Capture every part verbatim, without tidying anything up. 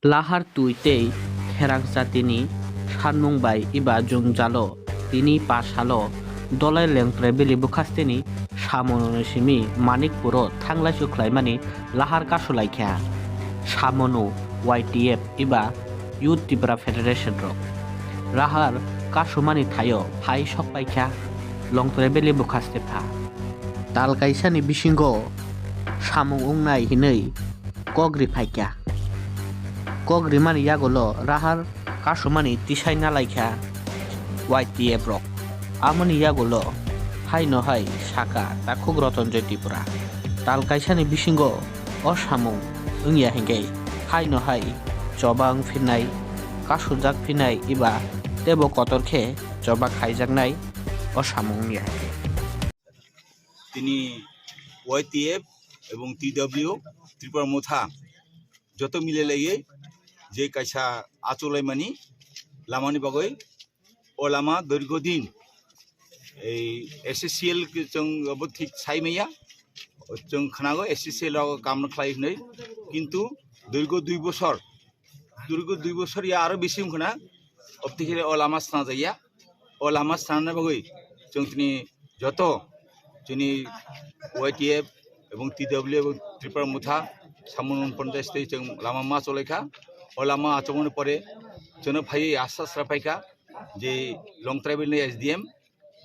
Lahar twi tei kherang jatini sanmung bai eba jwngjalo tini pa salo Dolai Lengtrai Valley bwkhasteni samununi simi Manikpuro thanglaisu khlaimani lahar kasulaikha. Samunu Y T F eba Youth Tipra Federation rok lahar kasumani thaio phai sokpaikha Longtrai Valley bwkhaste pha. Tal kaisani bisingo samung wngnai hinwi kok ri phaikha. Kok rimani yagulo lahar kasumani tisai nalaikha Y T F rok. Amoni yagulo haino hai saka takhuk Rotonjoy Tripura. Tal kaisani bisingo o samung wngya hinkhe haino hai choba wng phinnai, kasujak phinnai eba teibo kotor khe choba khaijaknai o samung wngya hinkhe. Tini Y T F ebong T W Tripura Motha joto milelaiwi je kaisa acholaimani lamani bagwi o lama doirgo din ei S C C L ke chwng obo thik sai maya, chwng khwnago S C C L rogo kamno khlai hwnwi, kintu doirgo dui bosor, doirgo dui bosor ya aro bisi wngkhwna, obtikhele o lama swnajaya, o lama swnana bagwi chwng tini joto chini Y T F ebong T W ebong Tripura Motha Samung Panchayat tei chwng lama ma cholaikha. O lama achomoni pore chwngno phaiwi asa sra phaikha je Long Tribal ni S D M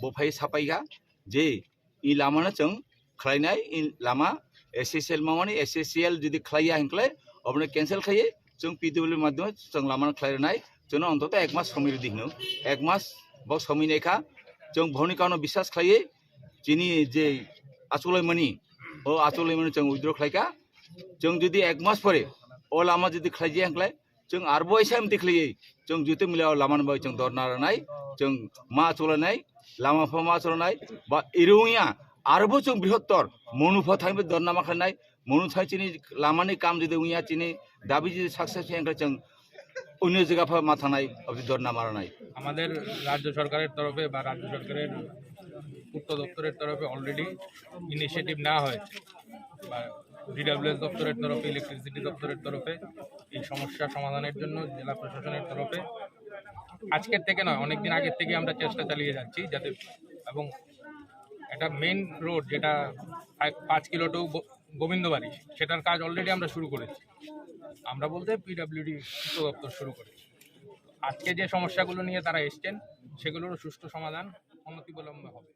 bo phai sapaikha je i lamano chwng khlainai, i lama S C C L mamani, S C C L jodi khlaiya hinkhlai obono cancel khaiwi chwng P W madhyome chwng lamano khlai rwnai, chwngno ontoto ek mas somoi rwdi hino, ek mas bo somoi naikha, chwng boni kauna biswas khlaiwi chini je acholaimani, o acholaimani chwng withdraw khlaikha, chwng jodi ek mas pore o lama jodi khlaijaya hinkhlai, chwng arbo S M T khlaiwi chwng joto mila o lamani bai chwng dorna rwnai, chwng ma cholainai, lama pha ma cholainai, ba irungya arbo chwng brihottor monu pha thangwi dorna ma khlainai, monu thai chini lamani kam jodi wngya chini dabi jodi success wngya hinkhlai chwng onyo jaga pha ma thangnai, aboni dorna ma rwnai. আমাদের রাজ্য সরকারের তরফে বা রাজ্য সরকারের পূর্ত দপ্তরের তরফে অলরেডি ইনিশিয়েটিভ নেওয়া হয়েছে, বা ডি ডব্লিউ এস দপ্তরের তরফে, ইলেকট্রিসিটি দপ্তরের তরফে এই সমস্যা সমাধানের জন্য জেলা প্রশাসনের তরফে আজকের থেকে নয়, অনেক দিন আগের থেকে আমরা চেষ্টা চালিয়ে যাচ্ছি যাতে, এবং একটা মেইন রোড যেটা পাঁচ, পাঁচ কিলো টু ব-, গোবিন্দবাড়ি, সেটার কাজ অলরেডি আমরা শুরু করেছি। আমরা বলতে পি ডাব্লিউ ডি পূর্ত দপ্তর শুরু করেছি। আজকে যে সমস্যাগুলো নিয়ে তারা এসছেন, সেগুলোরও সুষ্ঠু সমাধান অনতিবিলম্বে হবে।